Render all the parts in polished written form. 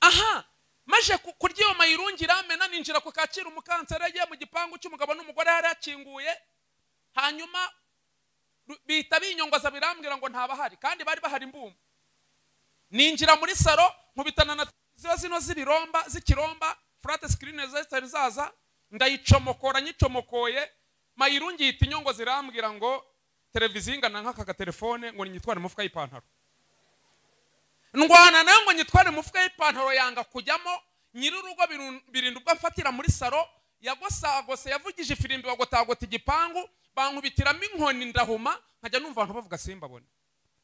Aha maje kurya iyo mayirungi ramena, ninjira ku Kacyiru umukanseri yagiye mu gipangu cy'umugabo n'umugore yari yakinguye, hanyuma bita binyongoza birambwira ngo ntabahari kandi bari bahari imbumba. Ninjira muri saro nkubitana na ziba zino z'ibiromba z'ikiromba flat screen zari zaza, ndayicomokora nyicomokoye mayirungi yita inyongo zirambwira ngo televiziyo ingana nk'aka gatelefone ngo nyitware mufuka y'ipantaro. Ndwana nayo ngo nyitware mufuka y'ipantaro yanga kujyamo. Nyir'urugo birinda ubwo mfatira muri saro yagosagose yavugije ifirimbi bagotagota igipangu bankubitiramo inkoni ndahuma, nkajya numva abantu bavuga simbabone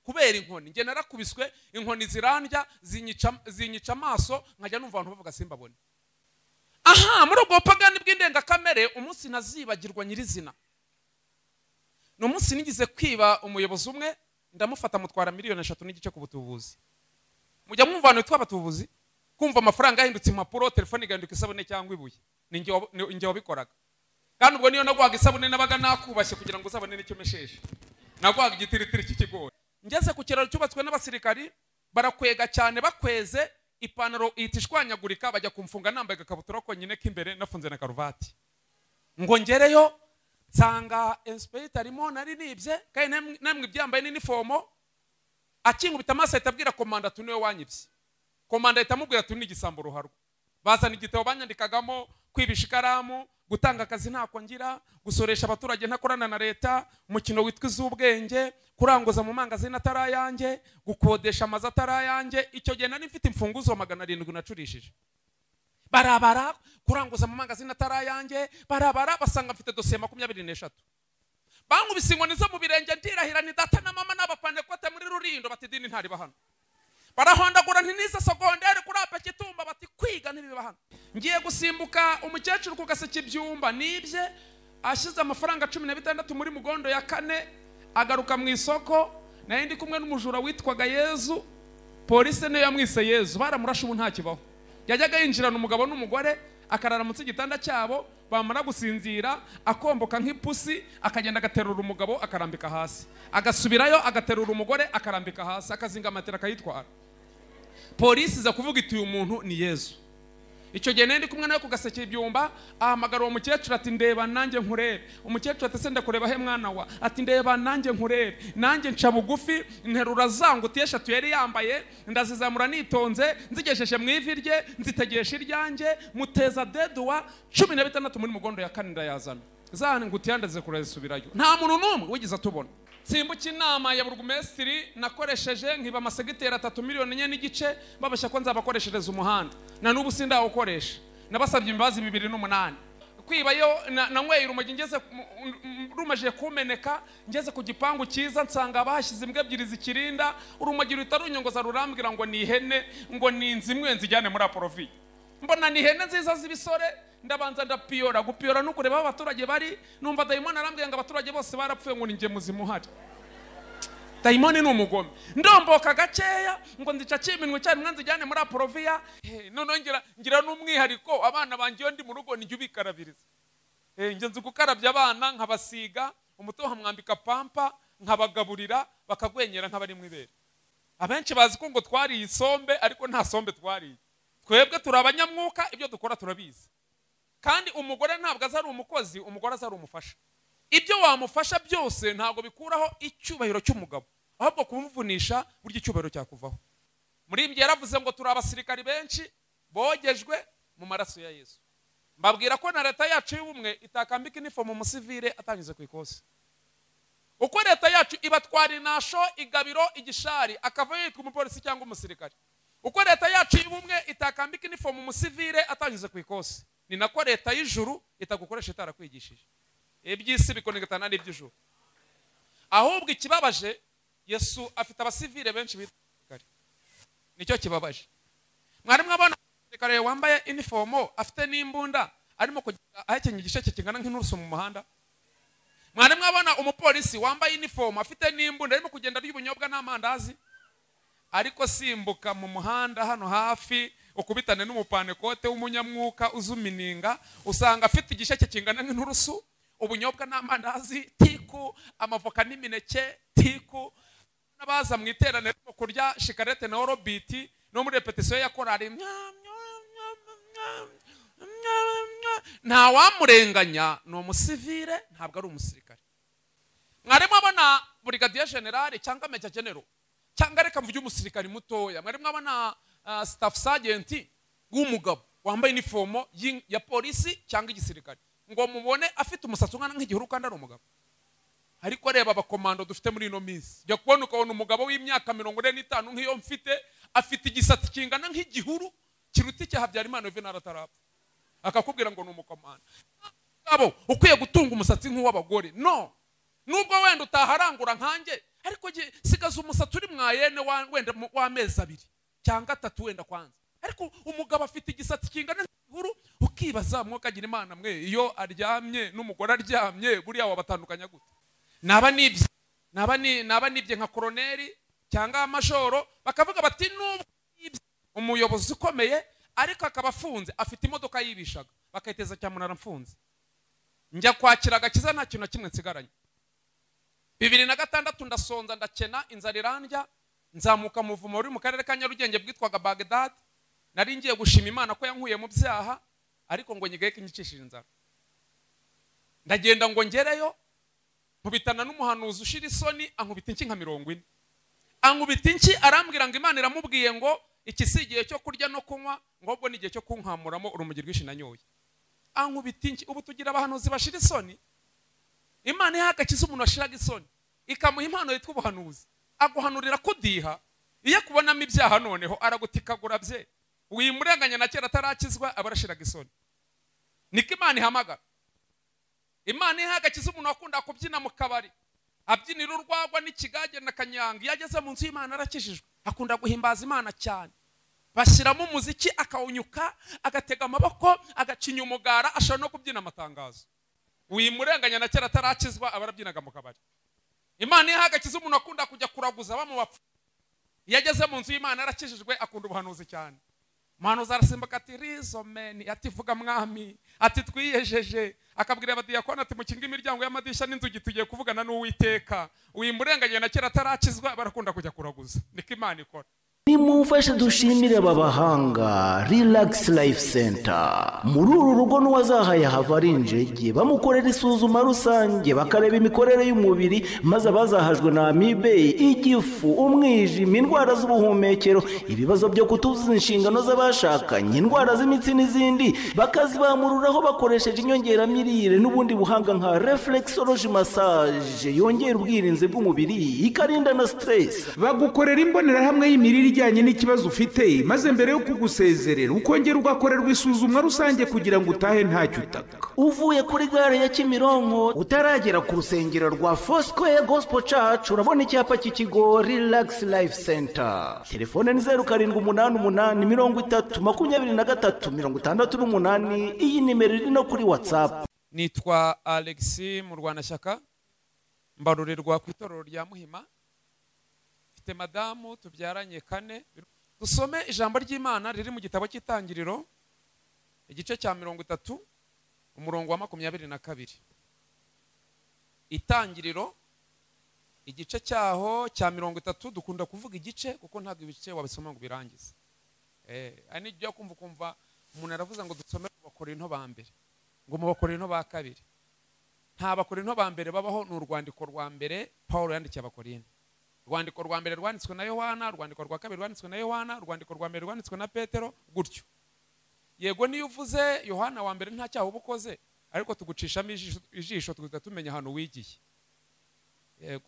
kubera inkoni. Nge narakubiswe inkoni zirandya zinyica amaso, nkajya numva abantu bavuga simbabone. Aha muri ubwo bupagani bw'indengakamere umunsi ntazibagirwa nyirizina ni umunsi nigize kwiba umuyobozi umwe, ndamufata mutwara 3.5 miliyoni ku butubuzi. Mujya mwumva abantu bitwa abatubuzi, kumva amafaranga yahindutse impapuro, telefone igahinduka isabune cyangwa ibuye. Ni njye wabikoraga. Kandi ubwo niyo nagwaga isabune nabaga nakubashye kugira ngo uzabone n'icyo mesheshe. Nagwaga igitiritiri cy'ikigori. Ngeze ku kiraro cyubatswe n'abasirikari barakwega cyane, bakweze ipantaro ihita ishwanyagurika, bajya kumfunga nambaye agakabutura konyine k'imbere nafunze na karuvati. Ngo ngereyo nsanga inspector arimo nari nibye kandi namwe ibyambaye n'inifomo, akinkubita amaso ahita abwira komanda ati niwe wanyibye. Komanda ahita amubwira ati ni igisambo ruharwa. Bazana igitabo banyandikagamo kwibisha ikaramu, gutanga akazi ntako ngira, gusoresha abaturage ntakorana na leta, umukino witwa iz'ubwenge, kuranguza mu mangazini atari ayanjye, gukodesha amazu atari ayanjye. Icyo gihe nari mfite imfunguzo 700 nacurishije. Barabara kuranguza mu mangazini atari ayanjye, barabara basanga mfite dosiye 23. Bankubise inkoni zo mu birenge ndirahira ni data na mama n'abapantekote muri Rurindo bati idini ntariba hano. Barahondagura nti nize sogondere kuri Apekitumba bati kwiga ntibiba hano. Ngiye gusimbuka umukecuru ku gaseke ibyumba nibye, ashyize amafaranga 16 muri mugondo ya kane, agaruka mu isoko. Nari ndi kumwe n'umujura witwaga Yezu, polisi niyo yamwise Yezu, baramurashe ubu ntakibaho. Yajyaga yinjirana umugabo n'umugore akarara munsi y'igitanda cyabo, bamara gusinzira akomboka nk'ipusi akagenda agaterura umugabo akarambika hasi, agasubirayo agaterura umugore akarambika hasi, akazinga matera akayitwara. Polisi iza kuvuga iti uyu muntu ni Yezu. Icyo gihe nari kumwe nawe ku gaseke ibyumba, ahamagara uwo mukecuru ati ndeba nanjye nkurebe. Umukecuru ati se ndakureba he mwana wa? Ati ndeba nanjye nkurebe. Nanjye nca bugufi nterura za ngutiya eshatu yari yambaye, ndazizamura nitonze, nzigejeje mu ivi rye, nzitegesha iryanjye, muteza deduwa 16 muri mugondo ya kane ndayazana. Za ngutiya ndazikura zisubirayo. Nta muntu n'umwe wigeze atubona. Simbuka inama ya burugumesitiri nakoresheje nkiba amasegiteri 3.5 miliyoni, babashya ko nzabakoreshereza umuhanda, na n'ubu sindawukoresha. Nabasabye imbabazi 2008. Kwibayo nanyweye urumogi ngeze rumajije kumeneka, ngeze ku gipangu cyiza nsanga bahashyize imbwa ebyiri zikirinda, urumogi ruhita runyongoza rurambwira ngo ni ihene, ngo ni inzu imwe nzijyane muri aporoviye. Mbona ni ihene nziza z'ibisore, ndabanza ndapiyora. Gupiyora no kureba aho abaturage bari, numva dayimoni arambwira ngo abaturage bose barapfuye ngo ni njye muzima uhari. Dayimoni ni umugome. Ndomboka gakeya ngo nzica kiminwe cyane nzijyane muri aporoviya. Noneho ngira n'umwihariko, abana banjye iyo ndi mu rugo nijye ubikarabiriza. Njye nzi gukarabya abana nkabasiga umuto, nkamwambika pampa, nkabagaburira bakagwenyera nk'abari mu ibere. Abenshi bazi ko ngo twariye isombe, ariko nta sombe twariye. Twebwe turi abanyamwuka, ibyo dukora turabizi. Kandi umugore ntabwo aza ari umukozi, umugore aza ari umufasha. Ibyo wamufasha byose ntabwo bikuraho icyubahiro cy'umugabo, ahubwo kumuvunisha burya icyubahiro cyakuvaho. Muri ibyo yaravuze ngo turi abasirikari benshi bogejwe mu maraso ya Yesu. Mbabwira ko na leta yacu y'ubumwe itakambika inifomu umusivile atanyuze ku ikosi. Uko leta yacu ibatwara inasho, igabiro, igishari, akava yitwa umupolisi cyangwa umusirikari. Uko leta yacu y'ubumwe itakambika inifomu umusivile atanyuze ku ikosi, ni nako leta y'ijuru itagukoresha itarakwigishije. Iby'isi bikonekana n'iby'ijuru. Ahubwo ikibabaje, Yesu afite abasivile benshi bitwa abasirikare. Nicyo kibabaje. Mwari mwabona umusirikare wambaye inifomo afite n'imbunda arimo kugenda ahekenye igisheke kingana nk'inturusu mu muhanda? Mwari mwabona umupolisi wambaye inifomo afite n'imbunda arimo kugenda arya ubunyobwa n'amandazi? Ariko simbuka mu muhanda hano hafi ukubitane n'umupanekote w'umunyamwuka uzumininga, usanga afite igisheke kingana nk'inturusu, ubunyobwa n'amandazi, tiku, amavoka n'imineke, tiku. N'abaza mu iteraniro kurya shikarete na orobiti. No muri repetition ya korari nta wamurenganya, ni umusivile ntabwo ari umusirikare. Mwari mwabona brigadier general cyangwa major general cyangwa reka mvuge umusirikare mutoya, mwari mwabona staff sergeant w'umugabo wambaye uniform ya polisi cyangwa igisirikare ngo mubone afite umusatsi ungana nk'igihuru kandi ari umugabo? Ariko reba abakomando dufite muri ino minsi, jya kubona ukabona umugabo w'imyaka 45 nk'iyo mfite afite igisatsi kingana nk'igihuru kiruta icya Habyarimana Juvenal atarapfa, akakubwira ngo ni umukomando. Abo ukwiye gutunga umusatsi nk'uw'abagore, no nubwo wenda utaharangura nkanjye, ariko sigaza umusatsi uri mwayene wenda w'amezi 2 cyangwa 3 wenda kwanza. Ariko umugabo afite igisatsi kingana nk'igihuru, ukibaza mwokagira Imana mwe, iyo aryamye n'umugore aryamye buriya wabatandukanya gute? Naba nibye nka koroneri cyangwa amajoro, bakavuga bati nubwo umuyobozi ukomeye ariko akaba afunze afite imodoka yibishaga, bakayiteza cyamunara mfunze. Njya kwakira agakiza nta kintu na kimwe nsigaranye. 2006 ndasonza ndakena, inzara irandya, nzamuka muvumo uri mu karere ka Nyarugenge bwitwaga Baghdad. Nari ngiye gushima Imana ko yankuye mu byaha, ariko ngo nyigaye kinyicishije inzara. Ndagenda ngo ngereyo, nkubitana n'umuhanuzi ushira isoni, ankubita inki nka 40. Ankubita inki arambwira ngo Imana iramubwiye ngo iki si igihe cyo kurya no kunywa, ngo ubwo ni igihe cyo kunkamuramo urumogi rwinshi nanyoye. Ankubita inki. Ubu tugira abahanuzi bashira isoni. Imana iha agakiza umuntu washiraga isoni, ikamuha impano yitwa ubuhanuzi, aguhanurira kudiha. Iyo akubonamo ibyaha noneho aragutikagura bye. Wimurenganya na kera atarakizwa aba arashiraga isoni. Niko Imana ihamagara. Imana iha agakiza umuntu wakunda kubyina mu kabari, abyinira urwagwa n'ikigage na kanyanga. Iyo ageze mu nzu y'Imana arakijijwe, akunda guhimbaza Imana cyane. Bashyiramo umuziki akawunyuka, agatega amaboko, agacinya umugara, ashobora no kubyina amatangazo. Wimurenganya na kera atarakizwa aba arabyinaga mu kabari. Imana iha agakiza umuntu akunda kujya kuraguza bamubapfa. Iyo ageze mu nzu y'Imana arakijijwe, akunda ubuhanuzi cyane. Umuhanuzi arasimbuka ati rizomeni, ati vuga mwami, ati twiyejeje. Akabwira abadiyakoni ati mukinge imiryango y'amadirishya n'inzugi, tugiye kuvugana n'Uwiteka. Wimurenganya na kera atarakizwa barakunda kujya kuraguza. Niko Imana ikora. Nimumfashe dushimire aba bahanga Relax Life Center. Muri uru rugo n'uwazahaye hava ari injege, bamukorera isuzuma rusange, bakareba imikorere y'umubiri, maze abazahajwe na amibe, igifu, umwijima, indwara z'ubuhumekero, ibibazo byo kutuzuza inshingano z'abashakanye, indwara z'imitsi n'izindi, bakazibamururaho bakoresheje inyongeramirire n'ubundi buhanga nka reflexology massage yongera ubwirinzi bw'umubiri, ikarinda na stress. Bagukorera imbonerahamwe y'imirire ijyanye n'ikibazo ufite, maze mbere yo kugusezerera ukongera ugakorerwa isuzumwa rusange kugira ngo utahe ntacyo utaka. Uvuye kuri gare ya Kimironko utaragera ku rusengero rwa Foursquare Gospel Church, urabona icyapa cy'ikigo Relax Life Center. Telefone ni 0788 30 23 68. Iyi nimero iri no kuri WhatsApp. Nitwa Alexis Murwanashyaka, mbarurirwa ku itorero rya Muhima. Mfite madamu tubyaranye 4. Dusome ijambo ry'Imana riri mu gitabo cy'Itangiriro igice cya 30 umurongo wa 22. Itangiriro igice cyaho cya 30, dukunda kuvuga igice kuko ntabwo ibice wabisoma ngo birangize. Ani ijya kumva umuntu aravuze ngo dusome mu Bakorinto ba mbere, ngo mu Bakorinto ba kabiri. Nta Bakorinto ba mbere babaho, ni urwandiko rwa mbere Paulo yandikiye Abakorinto. Urwandiko rwa mbere rwanditswe na Yohana, urwandiko rwa kabiri rwanditswe na Yohana, urwandiko rwa mbere rwanditswe na Petero, gutyo. Yego niyo uvuze Yohana wa mbere nta cyaha ubukoze, ariko tugucishamo ijisho tugahita tumenya ahantu wigiye. Yego.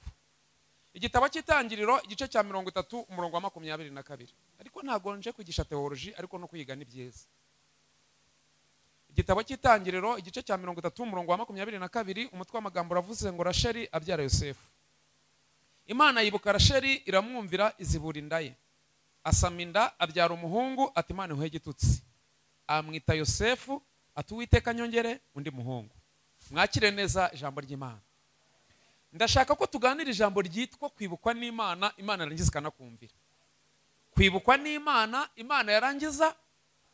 Igitabo cy'Itangiriro igice cya 30 umurongo wa 22. Ariko ntago nje kwigisha theology, ariko no kwiga ni byiza. Igitabo cy'Itangiriro igice cya 30 umurongo wa 22, umutwe w'amagambo uravuze ngo Rasheli abyara Yosefu. Imana yibuka Rasheli iramwumvira, izibura inda ye. Asama inda abyara umuhungu, ati Imana ihuhe igitutsi. Amwita Yosefu, ati Uwiteka nyongere undi muhungu. Mwakire neza ijambo ry'Imana. Ndashaka ko tuganira ijambo ryitwa kwibukwa n'Imana, Imana yarangiza ikanakumvira. Kwibukwa n'Imana, Imana yarangiza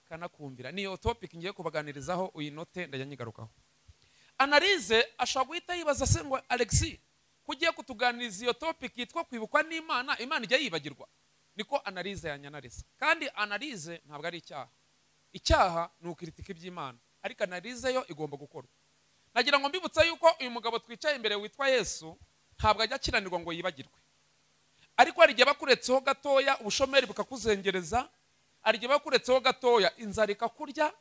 ikanakumvira. Niyo topic ngiye kubaganirizaho, uyinote ndajya nyigarukaho. Analize ashobora guhita yibaza se ngo Alexis, kugiye kutuganiriza iyo topic yitwa kwibukwa n'Imana, Imana ijya yibagirwa? Niko analyse yanyanariza. Kandi analyse ntabwo ari icyaha. Icyaha ni ukritika iby'Imana, ariko analyse yo igomba gukorwa. Nagira ngo mbibutsa yuko uyu mugabo twicaye imbere witwa Yesu ntabwo ajya akiranirwa ngo yibagirwe. Ariko hari igihe bakuretseho gatoya ubushomeri bukakuzengereza, hari igihe bakuretseho gatoya inzara ikakurya,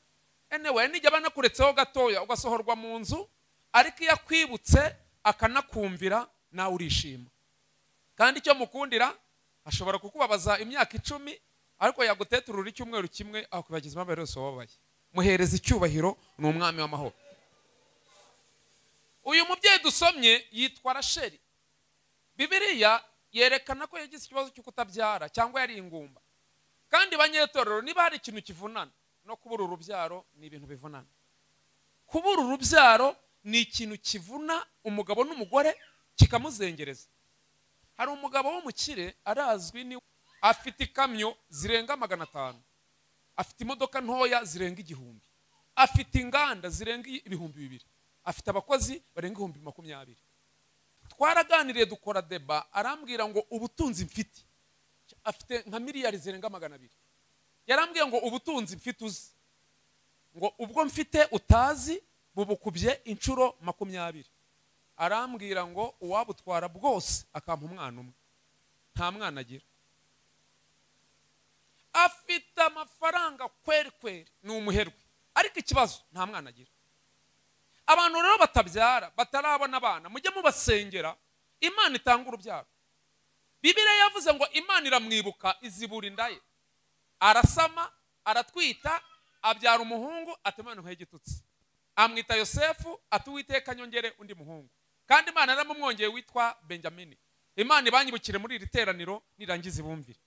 anyway nijya banakuretseho gatoya ugasohorwa mu nzu, ariko iyo akwibutse akanakumvira nawe urishima. Kandi icyo mukundira ashobora kukubabaza imyaka 10, ariko yaguteturura icyumweru kimwe akwibagiza imibabaro yose wababaye. Muhereza icyubahiro, ni umwami w'amahoro. Uyu mubyeyi dusomye yitwa Rasheli. Bibiliya yerekana ko yagize ikibazo cyo kutabyara cyangwa yari ingumba. Kandi banyetorero, niba hari ikintu kivunana no kubura urubyaro, ni ibintu bivunana. Kubura urubyaro ni ikintu kivuna umugabo n'umugore kikamuzengereza. Hari umugabo w'umukire arazwi, ni afite ikamyo zirenga 500, afite imodoka ntoya zirenga 1000, afite inganda zirenga 2000, afite abakozi barenga 20,000. Twaraganiriye dukora deba, arambwira ngo ubutunzi mfite, afite nka miliyari zirenga 200. Yarambwiye ngo ubutunzi mfite uzi, ngo ubwo mfite utazi bubukubye inshuro 20. Arambwira ngo uwabutwara bwose akampa umwana umwe, nta mwana agira. Afite amafaranga kweri kweri, ni umuherwe, ariko ikibazo nta mwana agira. Abantu rero batabyara, batarabona abana, mujye mubasengera Imana itanga urubyaro. Bibiliya yavuze ngo Imana iramwibuka izibura inda ye, arasama, aratwita, abyara umuhungu, atemana nk'igitutsi, amwita Yosefu, ati Uwiteka nyongere undi muhungu. Kandi Imana yaramumwongeye witwa Benjamini. Imana ibanyibukire muri iri teraniro nirangiza ibumvire,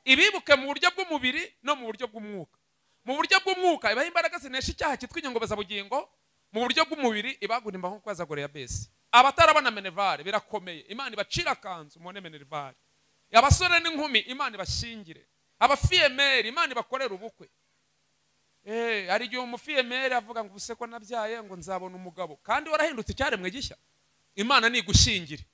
ibibuke mu buryo bw'umubiri no mu buryo bw'umwuka. Mu buryo bw'umwuka ibaha imbaraga zinesha icyaha cyitwa inyongobezabugingo, mu buryo bw'umubiri ibagura imbaho nkuko yazagoreye Yabesi. Abatarabona menevare birakomeye, Imana ibacira akanzu mubone menevare. Abasore n'inkumi Imana ibashingire. Abafiyemeri Imana ibakorera ubukwe. Hari igihe umufiyemeri avuga ngo ubuse ko nabyaye ngo nzabona umugabo, kandi warahindutse icyaremwe gishya. Imana nigushingire.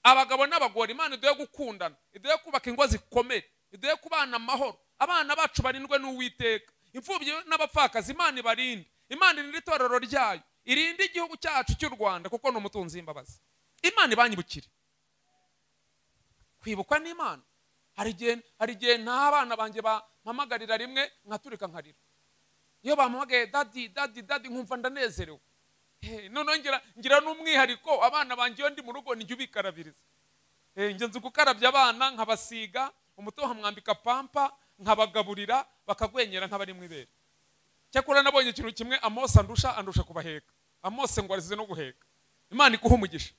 Abagabo n'abagore Imana iduhe gukundana, iduhe kubaka ingo zikomeye, iduhe kubana amahoro. Abana bacu barindwe n'Uwiteka. Imfubyi n'abapfakazi Imana ibarinde. Imana irinde itorero ryayo, irinde igihugu cyacu cy'u Rwanda, kuko ni umutunzi w'imbabazi. Imana ibanyibukire. Kwibukwa n'Imana. Hari igihe nta abana banjye bampamagarira rimwe nkaturika nkarira. Iyo bampamagaye dadi dadi dadi nkumva ndanezerewe. Noneho ngira n'umwihariko, abana banjye iyo ndi mu rugo nijya ubikarabiriza. Njye nzi gukarabya abana, nkabasiga umuto, nkamwambika pampa, nkabagaburira bakagwenyera nk'abari mu ibere. Cyakora nabonye ikintu kimwe Amose andusha kubaheka. Amose ngo arize no guheka. Imana ikuha umugisha.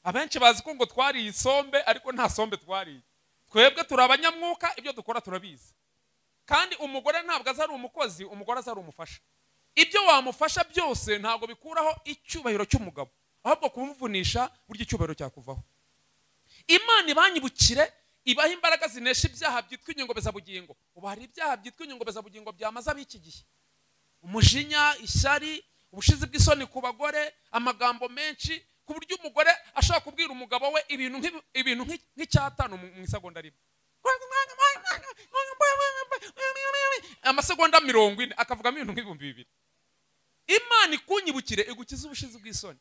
Abenshi bazi ko ngo twariye isombe, ariko nta sombe twariye. Twebwe turi abanyamwuka, ibyo dukora turabizi. Kandi umugore ntabwo azari umukozi, umugore azari umufasha. Ibyo wamufasha byose ntabwo bikuraho icyubahiro cy'umugabo, ahubwo kumuvunisha burya icyubahiro cyakuvaho. Imana ibanyibukire, ibaha imbaraga zinesha ibyaha byitwa inyongobezabugingo. Ubu hari ibyaha byitwa inyongobezabugingo byamaze ab'iki gihe: umujinya, ishyari, ubushizi bw'isoni ku bagore, amagambo menshi, ku buryo umugore ashobora kubwira umugabo we ibintu nk'icyatanu mu isegonda rimwe, amasegonda 40 akavugamo ibintu nk'ibihumbi 2000. Imana ikunyibukire igukize ubushizi bw'isoni.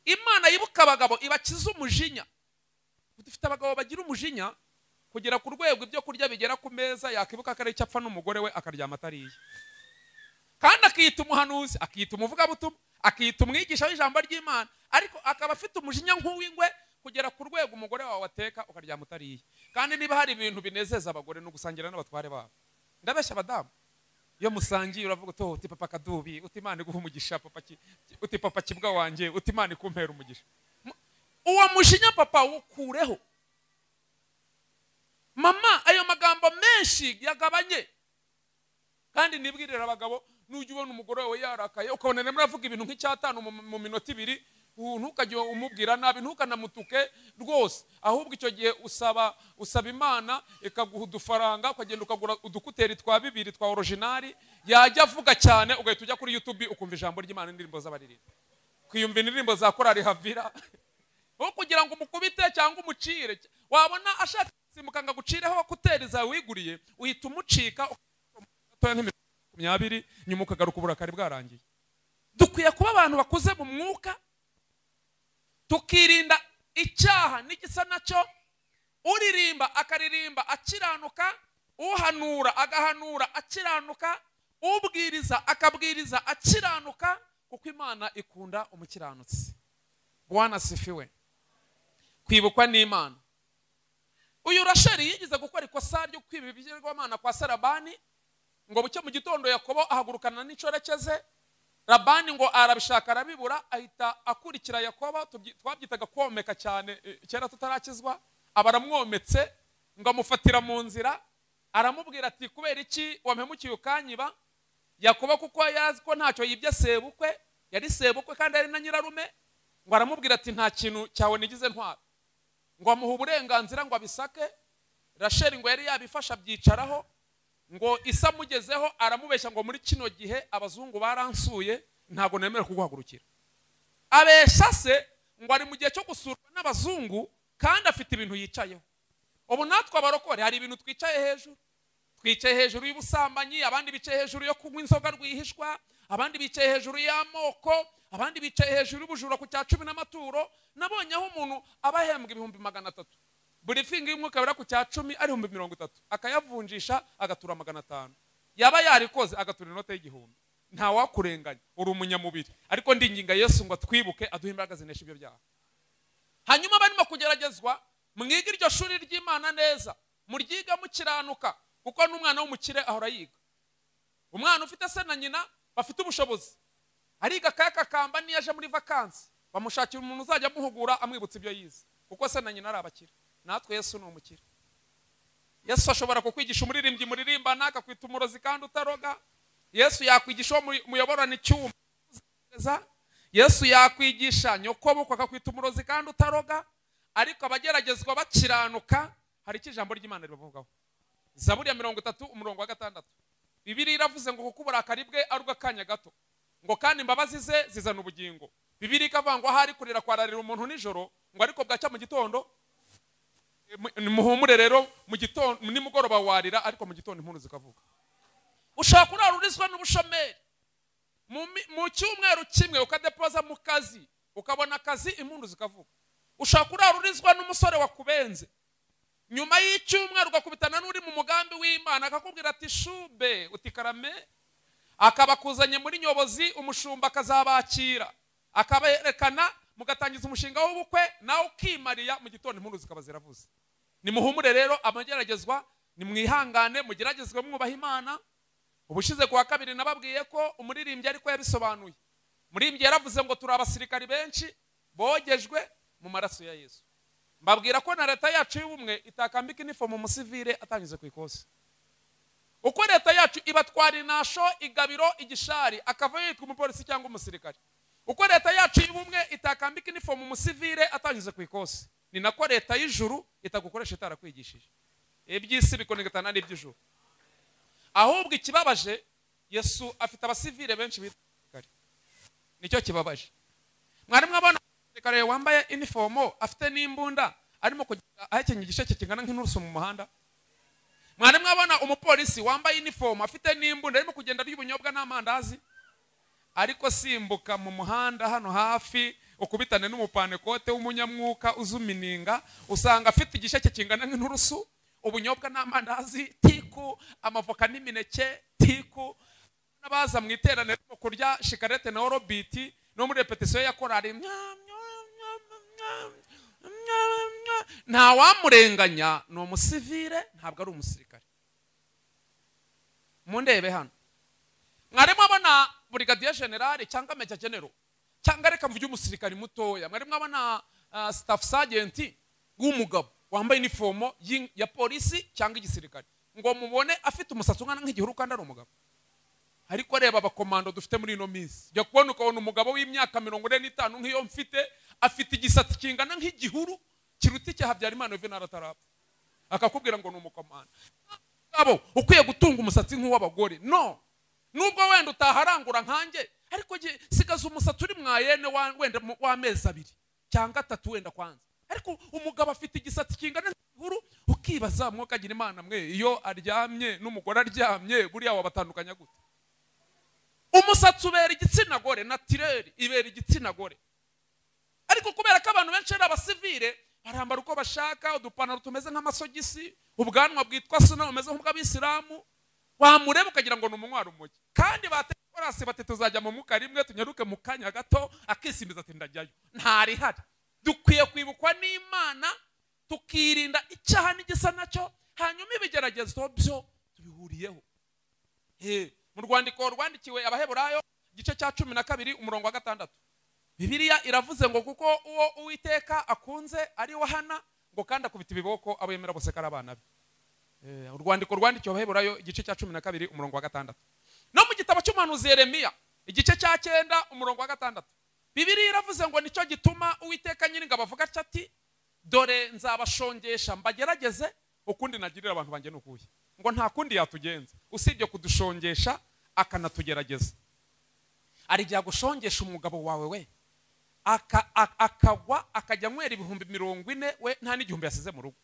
Imana yibuka abagabo ibakize umujinya. Dufite abagabo bagira umujinya kugera ku rwego ibyo kurya bigera ku meza yakibuka ko ari icyo apfa n'umugore we akaryama atariye. Kandi akiyita umuhanuzi, akiyita umuvugabutumwa, akiyita umwigisha w'ijambo ry'Imana, ariko akaba afite umujinya nk'uw'ingwe kugera ku rwego umugore wawe ateka ukaryama utariye. Kandi niba hari ibintu binezeza abagore no gusangira n'abatware babo. Ndabeshya abadamu, iyo musangiye uravuga uti uti papa kadubi, uti Imana iguha umugisha, papa uti papa kibwa wanjye, uti Imana ikumpera umugisha. Uwo mujinya papa wukureho. Mama, ayo magambo menshi yagabanye. Kandi nibwirira abagabo, nujya ubona umugore wawe yarakaye ukabona arimo aravuga ibintu nk'icyatanu mu minota 2, ntukajye umubwira nabi, ntukanamutuke rwose, ahubwo icyo gihe usaba Imana ikaguha udufaranga, ukagenda ukagura udukuteri twa 2 twa originali, yajya avuga cyane ugahita ujya kuri YouTube ukumva ijambo ry'Imana n'indirimbo z'abaririmba, kwiyumva indirimbo za korali Havira, aho kugira ngo umukubite cyangwa umucire. Wabona ashaka Agasimbuka ngo agucireho kuteri zawe wiguriye, uhita umucika gatoya nk'iminota 20, nyuma ukagaruka uburakari bwarangiye. Dukwiye kuba abantu bakuze mu mwuka, tukirinda icyaha n'igisa nacyo. Uririmba akaririmba akiranuka, uhanura agahanura akiranuka, ubwiriza akabwiriza akiranuka, kuko Imana ikunda umukiranutsi. Bwana sifiwe. Kwibukwa n'Imana. Uyu Rasheli yigeze gukora ikosa ryo kwiba ibigirwamana kwa Labani, ngo bucye mu gitondo Yakobo ahagurukana n'inshoreke ze. Labani ngo arabishaka arabibura, ahita akurikira Yakobo. Twabyitaga komeka cyane kera tutarakizwa. Abaramwometse ngo amufatira mu nzira, aramubwira ati kubera iki wampemukiye ukanyiba? Yakobo kuko yazi ko ntacyo yibye sebukwe, yari sebukwe kandi ari na nyirarume, ngo aramubwira ati nta kintu cyawe nigize ntwara. Ngo amuha uburenganzira ngo abisake. Rasheli ngo yari yabifasha abyicaraho, ngo isa mugezeho aramubeshya ngo muri kino gihe abazungu baransuye ntago nemera kuguhagurukira. Abesha se ngo ari mu gihe cyo gusurwa n'abazungu kandi afite ibintu yicayeho. Ubu natwe abarokore hari ibintu twicaye hejuru. Twicaye hejuru y'ubusambanyi, abandi bicaye hejuru yo kunywa inzoga rwihishwa, abandi bicaye hejuru y'amoko, abandi bicaye hejuru y'ubujura ku cya 10 n'amaturo. Nabonye aho umuntu aba ahembwa 300,000, buri fingi y'umwuka bera ku cya 10 ari 30,000, akayavunjisha agatura 500, yaba yarikoze agatura inote y'1000. Nta wakurenganya, uri umunyamubiri. Ariko ndinginga Yesu ngo atwibuke, aduhe imbaraga zinesha ibyo byaha. Hanyuma barimo kugeragezwa, mwige iryo shuri ry'Imana neza, muryiga mukiranuka, kuko n'umwana w'umukire ahora yiga. Umwana ufite se na nyina bafite ubushobozi ariga akayakakamba, niyo aje muri vakansi bamushakira umuntu uzajya amuhugura amwibutsa ibyo yize, kuko se na nyina ari abakire. Natwe Yesu ni umukire. Yesu ashobora kukwigisha umuririmbyi muririmbana akakwita umurozi kandi utaroga. Yesu yakwigisha uwo muyoborana icyuma. Yesu yakwigisha nyokobukwe akakwita umurozi kandi utaroga. Ariko abageragezwa bakiranuka, hari icyo ijambo ry'Imana ribavugaho. Zaburi ya 30 umurongo wa 6. Bibiliya iravuze ngo kuko uburakari bwe ari ubw'akanya gato, ngo kandi imbabazi ze zizana ubugingo. Bibiliya ikavuga ngo ahari kurira kwararira umuntu nijoro, ngo ariko bwacya mu gitondo. Muhumure rero mu gitondo, nimugoroba warira, ariko mu gitondo impundu zikavuga. Ushaka kurara urizwa n'ubushomeri mu cyumweru kimwe ukadepoza mu kazi ukabona akazi, impundu zikavuga. Ushaka kurara urizwa n'umusore wakubenze, nyuma y'icyumweru ugakubitana n'uri mu mugambi w'Imana akakubwira ati shube utikarame, akabakuzanye muri nyobozi, umushumba akazabakira akaberekana, mugatangiza umushinga w'ubukwe, nawe ukimariya, mu gitondo impundu zikaba ziravuze. Nimuhumure rero amageragezwa, nimwihangane, mugeragezwe mwubaha Imana. Ubushize kuwa kabiri nababwiye ko umuririmbyi ariko yabisobanuye. Umuririmbyi yaravuze ngo turi abasirikari benshi bogejwe mu maraso ya Yesu. Mbabwira ko na leta yacu y'ubumwe itakambika inifomu umusivile atanyuze ku ikosi. Uko leta yacu ibatwara inasho, igabiro, igishari, akava yitwa umupolisi cyangwa umusirikari. Uko leta yacu y'ubumwe itakambika inifomu umusivile atanyuze ku ikosi, ni nako leta y'ijuru itagukoresha itarakwigishije. Iby'isi bikonekana n'iby'ijuru. Ahubwo ikibabaje, Yesu afite abasivile benshi bitwa abasirikari. Nicyo kibabaje. Mwari mwabona umusirikare wambaye inifomo afite n'imbunda arimo kugenda ahekenye igisheke kingana nk'inturusu mu muhanda? Mwari mwabona umupolisi wambaye inifomo afite n'imbunda arimo kugenda arya ubunyobwa n'amandazi? Ariko simbuka mu muhanda hano hafi ukubitane n'umupanekote w'umunyamwuka uzumininga, usanga afite igisheke kingana nk'inturusu, ubunyobwa n'amandazi, tiku, amavoka n'imineke, tiku. N'abaza mu iteraniro barimo kurya shikarete na orobiti, no muri repetition ya korari, nta wamurenganya, ni umusivile ntabwo ari umusirikare. Mundebe hano, mwari mwabona brigadier general cyangwa major general, cyangwa reka mvuge umusirikare mutoya, mwari mwabona staff sergeant w'umugabo wambaye inifomo ya polisi cyangwa igisirikare, ngo mubone afite umusatsi ungana nk'igihuru kandi ari umugabo? Ariko reba abakomando dufite muri ino minsi, jya kubona ukabona umugabo w'imyaka 45 nk'iyo mfite, afite igisatsi kingana nk'igihuru kiruta icya Habyarimana Juvenal atarapfa, akakubwira ngo ni umukomando. Mugabo ukwiye gutunga umusatsi nk'uw'abagore, no nubwo wenda utaharangura nkanjye, ariko sigaza umusatsi uri mwayene wenda w'amezi 2 cyangwa 3 wenda kwanza. Ariko umugabo afite igisatsi kingana nk'igihuru, Ukibaza mwokagira Imana mwe, iyo aryamye n'umugore aryamye buriya wabatandukanya gute? Umusatsi ubera igitsina gore, naturel ibera igitsina gore. Ariko kubera ko abantu benshi ari abasivile, barambara uko bashaka, udupantaro tumeze nk'amasogisi, ubwanwa bwitwa suna bumeze nk'ubw'abisilamu, wamureba ukagira ngo ni umunywa umugi. Kandi batekorasi bati tuzajya mu mwuka rimwe tunyaruke mu kanya gato, akisimbiza ati ndajyayo. Ntarihari. Dukwiye kwibukwa n'Imana, tukirinda icyaha n'igisa nacyo, hanyuma ibigeragezo byo tubihuriyeho. Mu rwandiko rwandikiwe Abaheburayo igice cya 12 umurongo wa 6, Bibiliya iravuze ngo kuko uwo Uwiteka akunze ari we ahana, ngo kandi akubita ibiboko abo yemera bose ko ari abana be. Urwandiko rwandikiwe Abaheburayo igice cya 12 umurongo wa 6. No mu gitabo cy'umuhanuzi Yeremiya igice cya 9 umurongo wa 6, Bibiliya iravuze ngo nicyo gituma Uwiteka Nyiringabo avuga ati dore nzabashongesha mbagerageze, ukundi nagirira abantu banjye nukuye. Ngo nta kundi yatugenza usibye kudushongesha akanatugerageza. Ari gihe gushongesha umugabo wawe we akagwa akajya anywera 40,000 we nta n'igihumbi yasize mu rugo.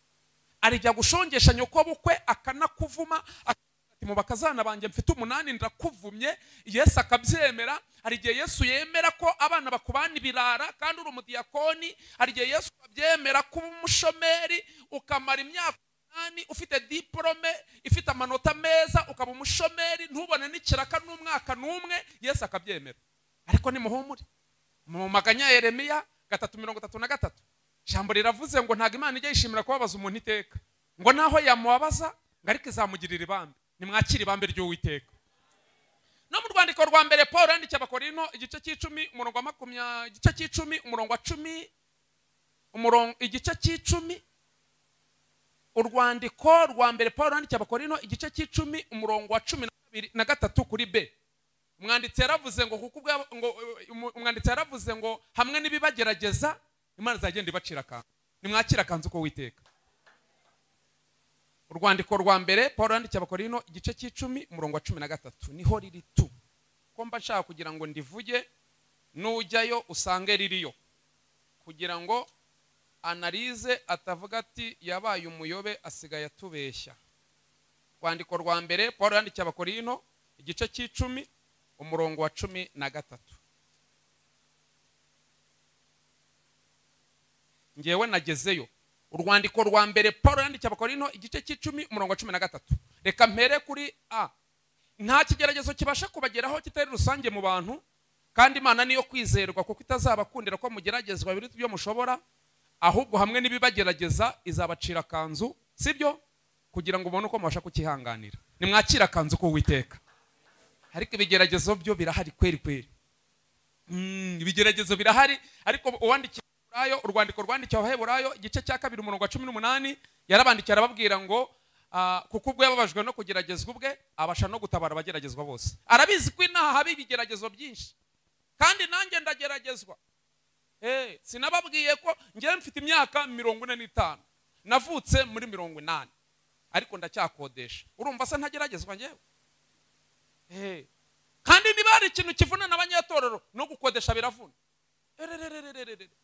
Ari gihe gushongesha nyoko bukwe akanakuvuma, ati mu bakazana banjye mfite 8 ndakuvumye, Yesu akabyemera. Hari igihe Yesu yemera ko abana bakubana ibirara kandi uri umudiyakoni. Hari igihe Yesu abyemera kuba umushomeri ukamara imyaka 8 ufite diplome ifite amanota meza, ukaba umushomeri ntubone n'ikiraka n'umwaka n'umwe, Yesu akabyemera. Ariko nimuhumure, mu maganya ya Yeremiya 3:33 ijambo riravuze ngo ntago Imana ijya yishimira kubabaza umuntu iteka, ngo naho yamubabaza ngo ariko izamugirira ibambe. Nimwakire ibambe ry'Uwiteka. No mu rwandiko rwa mbere Paul yandikiye Abakorinto igice cy'icumi umurongo wa 20, igice cy'icumi umurongo wa 10, umurongo igice cy'icumi, urwandiko rwa mbere Paul yandikiye Abakorinto igice cy'icumi umurongo wa 12 na 3 kuri B. Umwanditsi yaravuze ngo kuko ngo umwanditsi yaravuze ngo hamwe n'ibibagerageza Imana izagenda ibacira akanzu. Nimwakira akanzu ko Uwiteka. Urwandiko rwa mbere Paul yandikiye Abakorinto igice cy'icumi umurongo wa 13 niho riri tu. Ko mba nshaka kugira ngo ndivuge, nujyayo usange ririyo, kugira ngo analize atavuga ati yabaye umuyobe asigaye atubeshya. Urwandiko rwa mbere Paul yandikiye Abakorinto igice cy'icumi umurongo wa 13. Ngewe nagezeyo. Urwandiko rwa mbere Paul yandikiye Abakorinto igice cy'icumi umurongo wa 13. Reka mpere kuri A. Nta kigeragezo kibasha kubageraho kitari rusange mu bantu, kandi Imana niyo kwizerwa kuko itazabakundira ko mugeragezwa biri byo mushobora, ahubwo hamwe n'ibibagerageza izabacira akanzu, sibyo? Kugira ngo ubone uko mubasha kukihanganira. Nimwakira akanzu ko Uwiteka. Ariko ibigeragezo byo birahari kweri kweri. Ibigeragezo birahari, ariko uwandikiye Abaheburayo, urwandiko rwandikiwe Abaheburayo igice cya 2 umurongo wa 18, yarabandikiye arababwira ngo kuko ubwo yababajwe no kugeragezwa ubwe abasha no gutabara abageragezwa bose. Arabizi ko inaha haba ibigeragezo byinshi, kandi nanjye ndageragezwa. Sinababwiye ko njye mfite imyaka 45, navutse muri 80, ariko ndacyakodesha. Urumva se ntageragezwa njyewe? Kandi niba hari ikintu kivuna n'abanyatorero no gukodesha biravuna.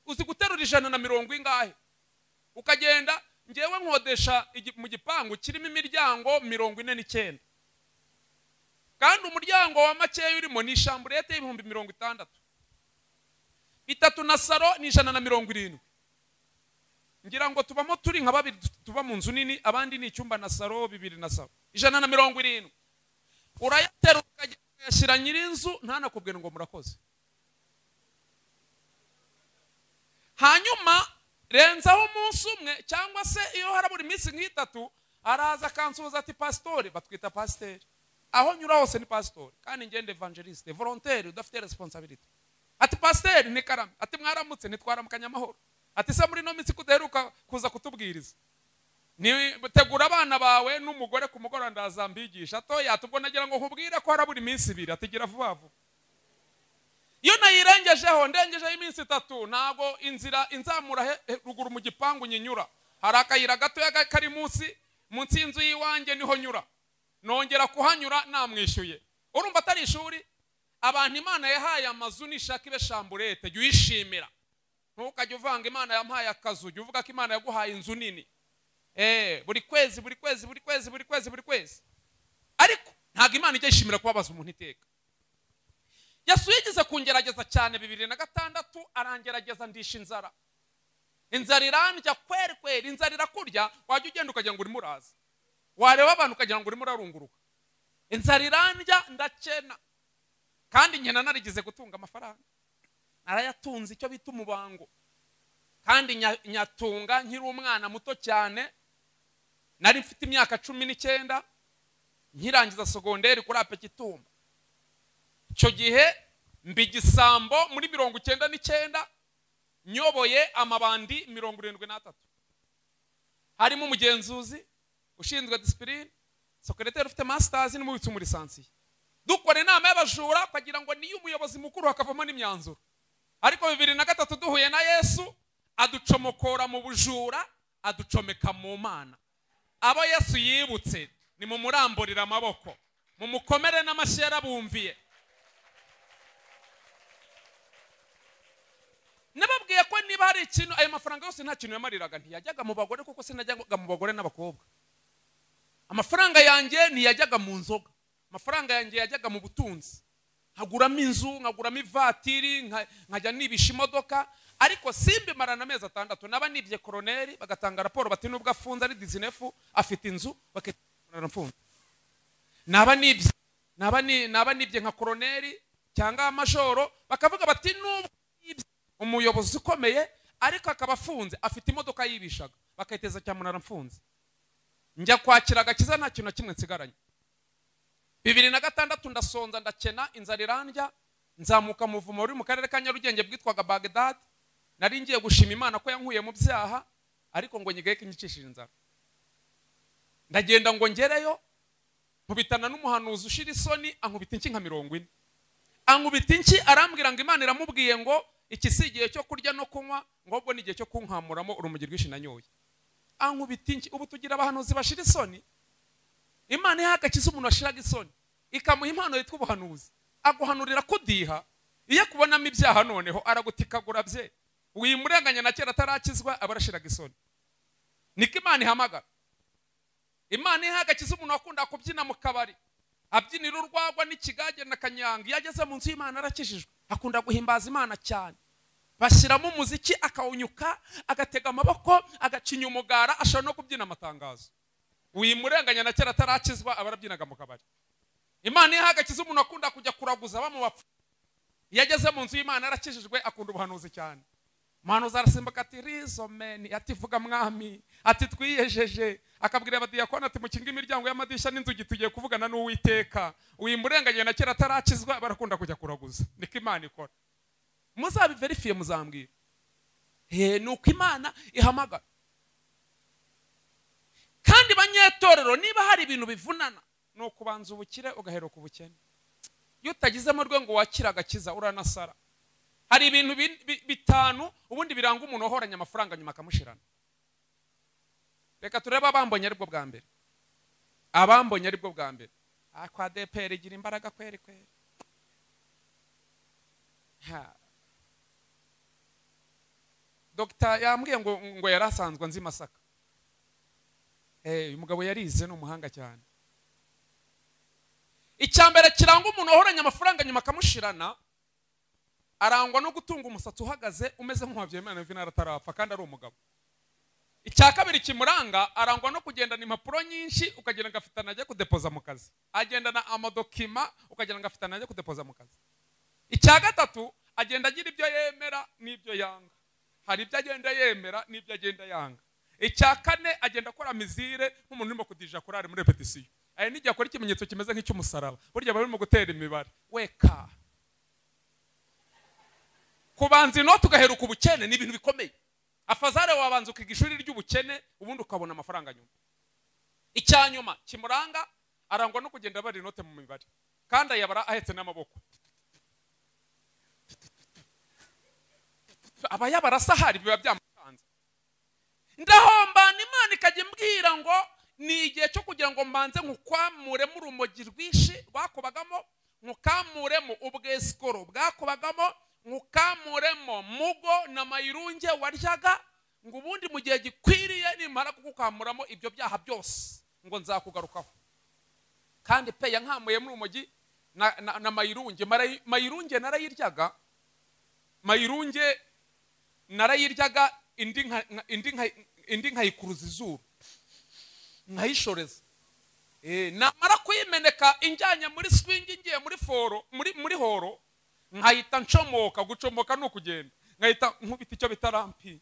Uzi guterura 140 ingahe ukagenda. Ngewe nkodesha mu gipangu kirimo imiryango 49, kandi umuryango wa makeya urimo ni shamburete y'ibihumbi 60, bitatu na saro ni 170. Ngira ngo tubamo turi nka babiri tuba mu nzu nini, abandi ni icyumba na saro 2 na saro 170. Urayaterura ukayashyira nyirinzu ntanakubwira ngo murakoze. Hanyuma renzaho umunsi umwe cyangwa se iyo harabura iminsi nk'itatu, araza akansuhuza ati pastori, batwita pasiteri, aho nyura hose ni pastori, kandi ngende evangeliste volontaire udafite responsibility. Ati pasiteri ni karame, ati mwaramutse, nitwaramukanya amahoro, ati se muri no minsi kudaheruka kuza kutubwiriza, ni tegura abana bawe n'umugore ku mugoroba ndaza mbigisha. Atoya tubwo nagira ngo nkubwire ko harabura iminsi 2, atigira vuba vuba. Iyo nayirengejeho, ndengejeho iminsi 3, ntago inzira inzamura ruguru mu gipangu nyinyura. Hari akayira gatoya kari munsi y'inzu y'iwanjye niho nyura. Nongera kuhanyura namwishyuye. Urumva atari ishuri? Abantu Imana yahaye amazu nishaka ibe shamburete, jya uyishimira. Ntukajye uvanga Imana yampaye akazu, jya uvuga ko Imana yaguhaye inzu nini. Buri kwezi buri kwezi buri kwezi buri kwezi buri kwezi. Ariko ntabwo Imana ijya yishimira kubabaza umuntu iteka. Yesu yigeze kungerageza cyane 2006, arangerageza ndisha inzara. Inzara irandya kweri kweri, inzara irakurya, wajya ugenda ukagira ngo urimo uraza, wareba abantu ukagira ngo urimo urarunguruka. Inzara irandya ndakena, kandi nkena narigize gutunga amafaranga, narayatunze icyo bita umubango, kandi nyatunga nkiri umwana muto cyane. Nari mfite imyaka 19 nkirangiza sogonderi kuri Apekitumba. Icyo gihe mbigisambo muri 99 nyoboye amabandi 73, harimo umugenzuzi ushinzwe discipline, secrétaire ufite masters n'umubitsi muri lisansiye. Dukora inama y'abajura kugira ngo niyo umuyobozi mukuru hakavamo n'imyanzuro. Ariko 2003 duhuye na Yesu aducomokora mu bujura, aducomeka mu Mana. Abo Yesu yibutse ni mu muramburira amaboko, mu mukomere n'amashyi yarabumviye. Nababwiye ko niba hari ikintu, ayo mafaranga yose nta kintu yamariraga, ntiyajyaga mu bagore kuko sinajyaga mu bagore n'abakobwa. Amafaranga yanjye ntiyajyaga mu nzoga, amafaranga yanjye yajyaga mu butunzi. Nkaguramo inzu, nkaguramo ivatiri, nkajya nibisha imodoka. Ariko simbimarana amezi 6, naba nibye koroneri bagatanga raporo bati nubwo afunze ari 19 afite inzu, bakitana mfunze. Naba nibye nka koroneri cyangwa amajoro, bakavuga bati nubwo umuyobozi ukomeye ariko akaba afunze afite imodoka yibishaga, bakayiteza cyamunara mfunze. Njya kwakira agakiza nta kintu na kimwe nsigaranye. 2006 ndasonza ndakena, inzara irandya, nzamuka muvumo uri mu karere ka Nyarugenge bwitwaga Baghdad. Nari ngiye gushima Imana ko yankuye mu byaha, ariko ngo nyigaye kinyicishije inzara. Ndagenda ngo ngereyo, nkubitana n'umuhanuzi ushira isoni, ankubita inki nka 40. Ankubita inki arambwira ngo Imana iramubwiye ngo iki si igihe cyo kurya no kunywa, ngo ahubwo ni igihe cyo kunkamuramo urumogi rwinshi nanyoye. Ankubita inki. Ubu tugira abahanuzi bashira isoni. Imana iha agakiza umuntu washiraga isoni, ikamuha impano yitwa ubuhanuzi. Aguhanurira kudiha, iyo akubonamo ibyaha noneho aragutikagura bye. Wimurenganya na kera atarakizwa aba arashiraga isoni. Niko Imana ihamagara. Imana iha agakiza umuntu wakunda kubyina mu kabari, abyinira urwagwa n'ikigage na kanyanga. Iyo ageze mu nzu y'Imana arakijijwe, akunda guhimbaza Imana cyane. Bashyiramo umuziki akawunyuka, agatega amaboko, agacinya umugara, ashobora no kubyina amatangazo. Wimurenganya na kera atarakizwa aba arabyinaga mu kabari. Imana iha agakiza umuntu akunda kujya kuraguza bamubapfu. Iyo ageze mu nzu y'Imana arakijijwe, akunda ubuhanuzi cyane. Umuhanuzi arasimbuka ati rizomeni, ati vuga mwami, ati twiyejeje. Akabwira abadiyakoni ati mukinge imiryango y'amadirishya n'inzugi, tugiye kuvugana n'Uwiteka. Wimurenganya na kera atarakizwa barakunda kujya kuraguza. Niko Imana ikora. Muzabiverifiye muzambwira. Nuko Imana ihamagara. Kandi banyetorero, niba hari ibintu bivunana, ni ukubanza ubukire ugaheruka ubukene. Iyo utagizemo rwe ngo wakire agakiza uranasara. Hari ibintu 5 ubundi biranga umuntu wahoranye amafaranga nyuma akamushirana. Reka turebe abambonye aribwo bwa mbere. Abambonye aribwo bwa mbere. Kwa DPR igira imbaraga kweri kweri. Dr. yambwiye ngo yarasanzwe nzi Masaka. Uyu mugabo yarize ni umuhanga cyane. Icyambere kiranga umuntu wahoranye amafaranga nyuma akamushirana, arangwa no gutunga umusatsi uhagaze umeze nk'uwabyemana Juvenal atarapfa kandi ari umugabo. Icya kabiri kimuranga, arangwa no kugendana impapuro nyinshi ukagira ngo afitana ajya kudepoza mu kazi. Agendana amadokima ukagira ngo afitana ajya kudepoza mu kazi. Icya gatatu, agenda agira ibyo yemera n'ibyo yanga. Hari ibyo agenda yemera n'ibyo agenda yanga. Icya kane, agenda akora mizire nk'umuntu urimo kudija korari muri repetition. Aya nijya akora ikimenyetso kimeze nk'icy'umusaraba. Burya barimo gutera imibare. Weka. Kubanza inoti ugaheruka ubukene ni ibintu bikomeye. Afazare wabanza ukiga ishuri ry'ubukene ubundi ukabona amafaranga nyuma. Icya nyuma kimuranga, arangwa no kugenda abara inote mu mibare, kandi ayabara ahetse n'amaboko. Aba yabara sahari biba byamukanze. Ndahombana Imana ikajya imbwira ngo ni igihe cyo kugira ngo mbanze nkukwamuremo urumogi rwinshi rwakubagamo, nkukamuremo ubwesikoro bwakubagamo, nkukamuremo mugo na mayirunge waryaga, Ngo ubundi mu gihe gikwiriye nimara kugukamuramo ibyo byaha byose ngo nzakugarukaho. Kandi pe yankamuye muri urumogi na mayirunge. Mayirunge narayiryaga, mayirunge narayiryaga, indi nkayikuruza izuru nkayishoreza. Namara kuyimeneka injyanye muri swing, ngiye muri foro, muri horo, nkahita ncomoka. Gucomoka ni ukugenda, nkahita nkubita icyo bita rampi.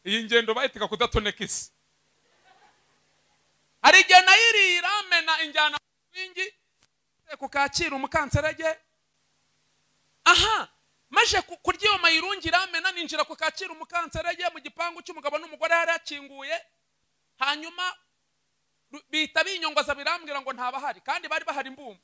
Iyi ngendo bayitaga kudatoneka isi. Hari igihe nayiriye iramena injyana swing ku Kacyiru umukanserege. Aha maje kurya iyo mayirungi iramena, ninjira ku Kacyiru umukanserege mu gipangu cy'umugabo n'umugore yari yakinguye. Hanyuma bihita binyongoza birambwira ngo ntabahari, kandi bari bahari mbumba.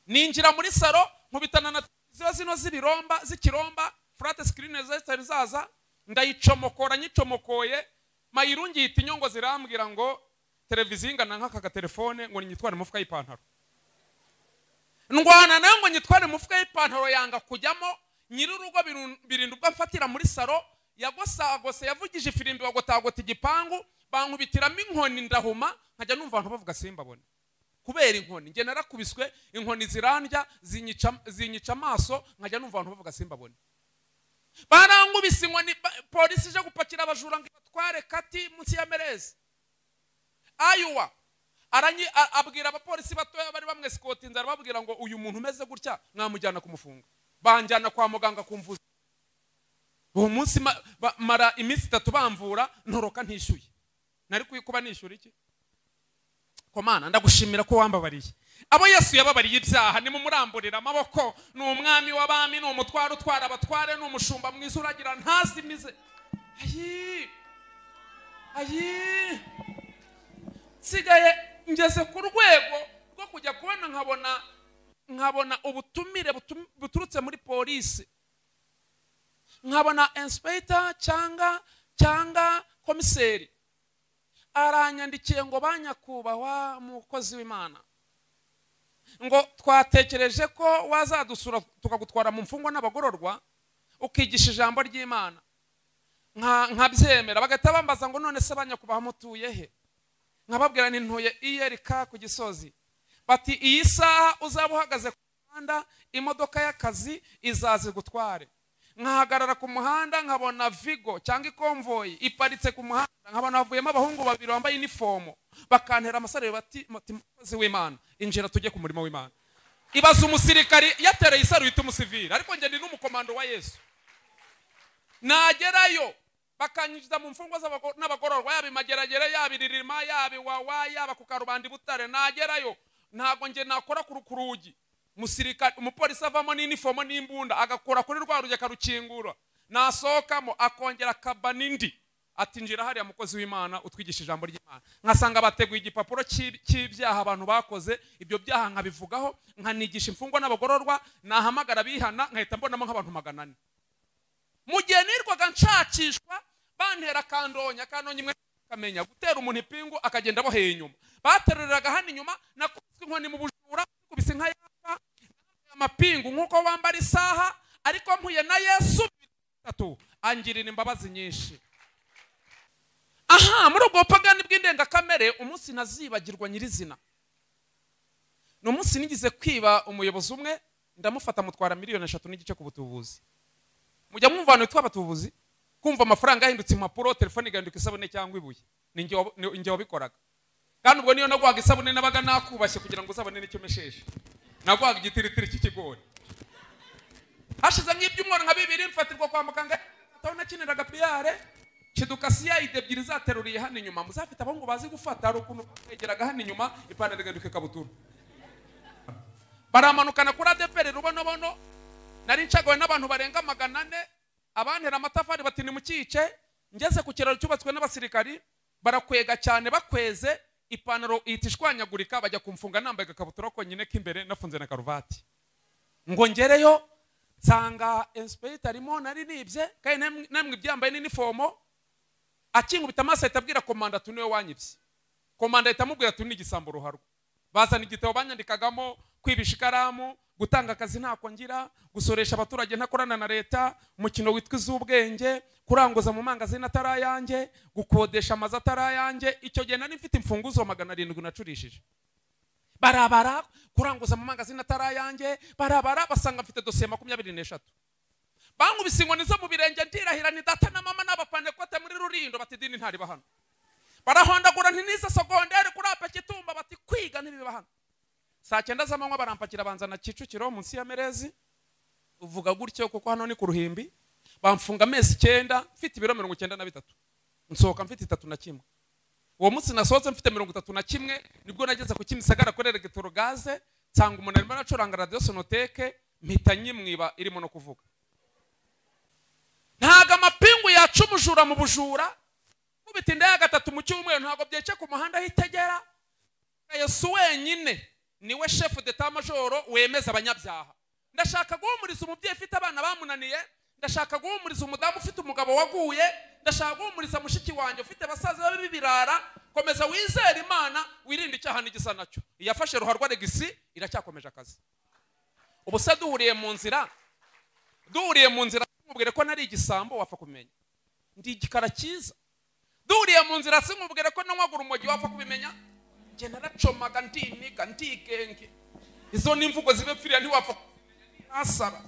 Ninjira muri saro nkubitana na televiziyo zino z'ibiromba z'ikiromba, flat screen zitari zaza, ndayicomokora. Nyicomokoye mayirungi yita inyongo zirambwira ngo televiziyo ingana nk'aka gatelefone, ngo nyitware mu mufuka y'ipantaro. Ndwana nayo ngo nyitware mu mufuka y'ipantaro, yanga kujyamo. Nyir'urugo birinda ubwo amfatira muri saro, yagosagose yavugije ifirimbi bagotagota igipangu, bankubitiramo inkoni ndahuma, nkajya numva abantu bavuga simbabone kubera inkoni. Njye narakubiswe inkoni zirandya, zinyica amaso, nkajya numva abantu bavuga simbabone. Barangubise inkoni, polisi ije gupakira abajura ngo ibatware kati munsi ya merezi. Ayuwa abwira abapolisi batoya bari bamwesikotinze, arababwira ngo uyu muntu umeze gutya mwamujyana kumufunga. Banjyana kwa muganga kumvuza. Uwo munsi mara iminsi 3 bamvura, ntoroka ntishyuye. Nari kuba nishyura iki? Komana ndagushimira ko wambabariye. Abo Yesu yababariye ibyaha nimumuramburira amaboko. Ni umwami w'abami, ni umutware utwara abatware, ni umushumba mwiza uragira ntazimize. Ayi ayi, nsigaye ngeze ku rwego rwo kujya kubona nkabona ubutumire buturutse muri polisi, nkabona inspector cyangwa komiseri aranyandikiye ngo banyakubahwa mukozi w'Imana, ngo twatekereje ko wazadusura tukagutwara mu mfungwa n'abagororwa ukigisha ijambo ry'Imana. Nkabyemera. Bagahita bambaza ngo none se banyakubahwa mutuye he? Nkababwira nti ntuye IRK ku Gisozi. Bati iyi saha uzaba uhagaze ku muhanda, imodoka y'akazi izaza igutware. Nkahagarara ku muhanda nkabona Vigo cyangwa ikonvoyi iparitse ku muhanda, nkabona havuyemo abahungu babiri bambaye inifomo, bakantera amasaro bati mukozi w'Imana injira tujye ku murimo w'Imana. Ibaza umusirikari yatereye isaro yita umusivili, ariko njye ndi n'umukomando wa Yesu. Nagerayo bakanyinjiza mu mfungwa n'abagororwa, yaba imageragere, yaba iririma, yaba iwawa, yaba ku Karubanda Butare. Nagerayo ntabwo njye nakora ku rugi, musirikari umupolisi avamo n'inifomo n'imbunda agakora kuri rwa rugi akarukingura, nasohokamo akongera akaba n'indi ati njira hariya mukozi w'Imana utwigisha ijambo ry'Imana. Nkasanga bateguye igipapuro cy'ibyaha abantu bakoze, ibyo byaha nkabivugaho, nkanigisha imfungwa n'abagororwa, nahamagara bihana nkahita mbonamo nk'abantu 400. Mu gihe nirwaga nshakishwa bantera akandonya, akandonya imwe akamenya gutera umuntu ipingu akagenda aboheye inyuma. Bateruriraga hano inyuma, nakubiswe inkoni mu bujura, kubise nka yapa amapingu nkuko wambara isaha, ariko mpuye na Yesu 3 angirira imbabazi nyinshi. Aha muri ubwo bupagani bw'indengakamere, umunsi nazibagirwa nyirizina ni umunsi nigize kwiba umuyobozi umwe, ndamufata mutwara 3.5 miliyoni ku butubuzi. Mujya mwumva abantu bitwa abatubuzi, kumva amafaranga yahindutse impapuro, telefone igahinduka isabune cyangwa ibuye. Ni njye wabikoraga. Kandi ubwo niyo nagwaga isabune nabaga nakubashye kugira ngo uzabone n'icyo mesheshe. Nagwaga igitiritiri cy'ikigori. Hashize nk'ibyumweru nka 2 mfatirwa kwa muganga, aho nakiniraga piyare, kidukasiya ebyiri zateruriye hano inyuma. Muzafite abahungu bazi gufata, hari ukuntu begeraga hano inyuma ipantaro igahinduka ikabutura. Baramanukana kuri ADPR Rubonobono, nari nshagawe n'abantu barenga 400, abantera amatafari bati nimukice. Ngeze ku kiraro cyubatswe n'abasirikari, barakwega cyane bakweze, ipantaro ihita ishwanyagurika, bajya kumfunga nambaye agakabutura konyine k'imbere nafunze na karuvati. Ngo ngereyo nsanga inspector arimo, nari nibye kandi namwe ibyambaye n'inifomo, akinkubita amaso ahita abwira komanda ati niwe wanyibye. Komanda ahita amubwira ati ni igisambo ruharwa. Bazana igitabo banyandikagamo kwibisha ikaramu, Gutanga akazi ntako ngira, gusoresha abaturage ntakorana na leta, umukino witwa iz'ubwenge, kuranguza mu mangazini atari ayanjye, gukodesha amazu atari ayanjye. Icyo gihe nari mfite imfunguzo 700 nacurishije. Barabara kuranguza mu mangazini atari ayanjye, barabara basanga mfite dosiye 23. Bankubise inkoni zo mu birenge ndirahira ni data na mama n'abapanekote muri Rurindo bati dini ntariba hano. Barahondagura nti nize sogondere kuri Apekitumba bati kwiga ntibiba hano. Saa 9 z'amanywa barampakira banzana Kicukiro munsi ya Merezi, uvuga gutyo kuko hano ni ku ruhimbi. Bamfunga amezi 9 mfite ibiro 93, nsohoka mfite 31. Uwo munsi nasohotse mfite 31, nibwo nageze ku Kimisagara kuri Electrogaze, nsanga umuntu arimo aracuranga radio Sonoteke, mpita nyimwiba irimo no kuvuga. Ntago amapingu yaca umujura mu bujura, kubita inda ya 3 mu cyumweru ntago byece ku muhanda hitegera. Yesu wenyine niwe chef d'état major wemeza abanyabyaha. Ndashaka guhumuriza umubyeyi ufite abana bamunaniye, ndashaka guhumuriza umudamu ufite umugabo waguye, ndashaka guhumuriza mushiki wanjye ufite basaza b'ibirara. Komeza wizere Imana, wirinde icyaha n'igisa nacyo. Iyafashe ruharwa Regisi iracyakomeje akazi. Ubu se duhuriye mu nzira, mubwire ko nari igisambo wapfa kumenya. Ndi igikara cyiza. Duhuriye mu nzira sinkubwire ko nanywaga urumogi wapfa kubimenya. Njye naracomaga ndiniga ndigenge. Izo ni imvugo zibe pfiriya ntiwapfa kubimenya. Nasara.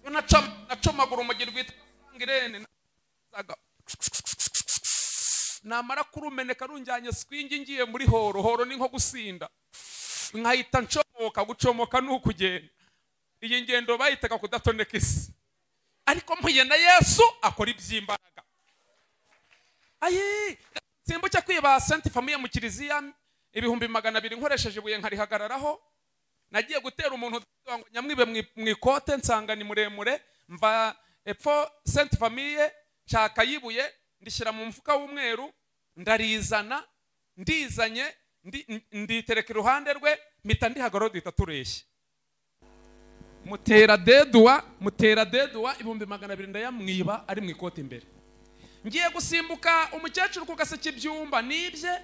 Yo nacomaga urumogi rwitwa Sangirene. Namara kurumeneka runjyanye swingi ngiye muri horo, horo ni nko gusinda. Nkahita ncomoka, gucomoka ni ukugenda. Iyi ngendo bayitaga kudatoneka isi. Ariko mpuye na Yesu akora iby'imbaraga. Ayi, simbuke kwiba Sainte Famille mu kiliziya 200,000 nkoresheje ibuye nkarihagararaho. Nagiye gutera umuntu ngo nyamwibe mu ikote nsanga ni muremure, mva epfo Sainte Famille nshaka yibuye ndishyira mu mufuka w'umweru, ndarizana, ndizanye, nditereka iruhande rwe, mpita ndihagarara duhita tureshya. Mutera deduwa 200,000 ndayamwiba ari mu ikote imbere. Ngiye gusimbuka umukecuru ku gaseke ibyumba nibye,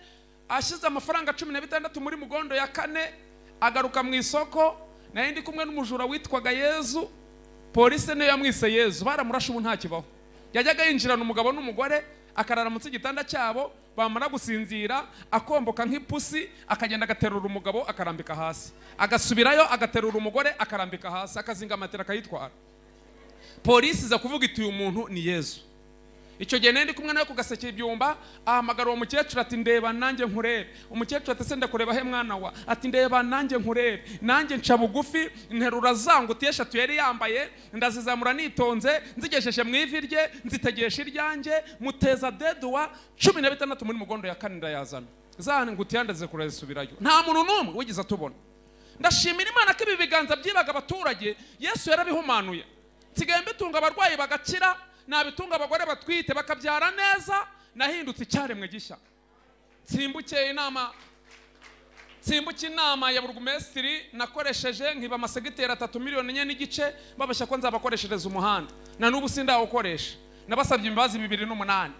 ashize amafaranga 16 muri mugondo ya 4, agaruka mu isoko. Nari ndi kumwe n'umujura witwaga Yezu, polisi niyo yamwise Yezu, baramurashe ubu ntakibaho. Yajyaga yinjirana umugabo n'umugore akarara munsi y'igitanda cyabo, bamara gusinzira akomboka nk'ipusi, akagenda agaterura umugabo akarambika hasi, agasubirayo agaterura umugore akarambika hasi, akazinga amatera akayitwara. Polisi iza kuvuga iti uyu muntu ni Yezu. Icyo gihe nari ndi kumwe nawe ku gaseke ibyumba, ahamagara uwo mukecuru ati ndeba nanjye nkurebe. Umukecuru ati se ndakureba he mwana wa? Ati ndeba nanjye nkurebe. Nanjye nca bugufi, nterura za ngutiya 3 yari yambaye, ndazizamura nitonze, nzigejeje mu ivi rye, nzitegesha iryanjye, muteza deduwa 16 muri mugondo ya 4 ndayazana. Za ngutiya ndazikura zisubirayo. Nta muntu n'umwe wigeze atubona. Ndashimira Imana ko ibi biganza byibaga abaturage Yesu yarabihumanuye. Nsigaye mbitunga abarwayi bagakira, nabitunga abagore batwite bakabyara neza, nahindutse icyaremwe gishya. Nsimbuke inama ya burugumesitiri nakoresheje nkiba amasegiteri 3,4 miliyoni babashya ko nzabakoreshereza umuhanda, na n'ubu sindawukoresha, nabasabye imbabazi 2008.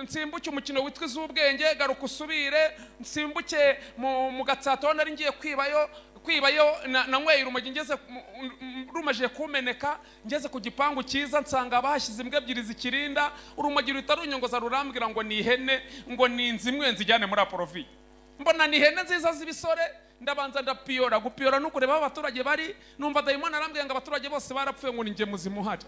Nsimbuke umukino witwa iz'ubwenge, garuka usubire. Nsimbuke mu Gatsato nari ngiye kwibayo nanyweye urumogi ngeze rumaje kumeneka, ngeze ku gipangu cyiza nsanga bahashyize imbwa ebyiri zikirinda, urumogi ruhita runyongoza rurambwira ngo ni ihene, ngo ni inzu imwe nzijyane muri aporovi. Mbona ni ihene nziza z'ibisore, ndabanza ndapiyora. Gupiyora no kureba aho abaturage bari, numva dayimoni arambwira ngo abaturage bose barapfuye ngo ni njye muzima uhari.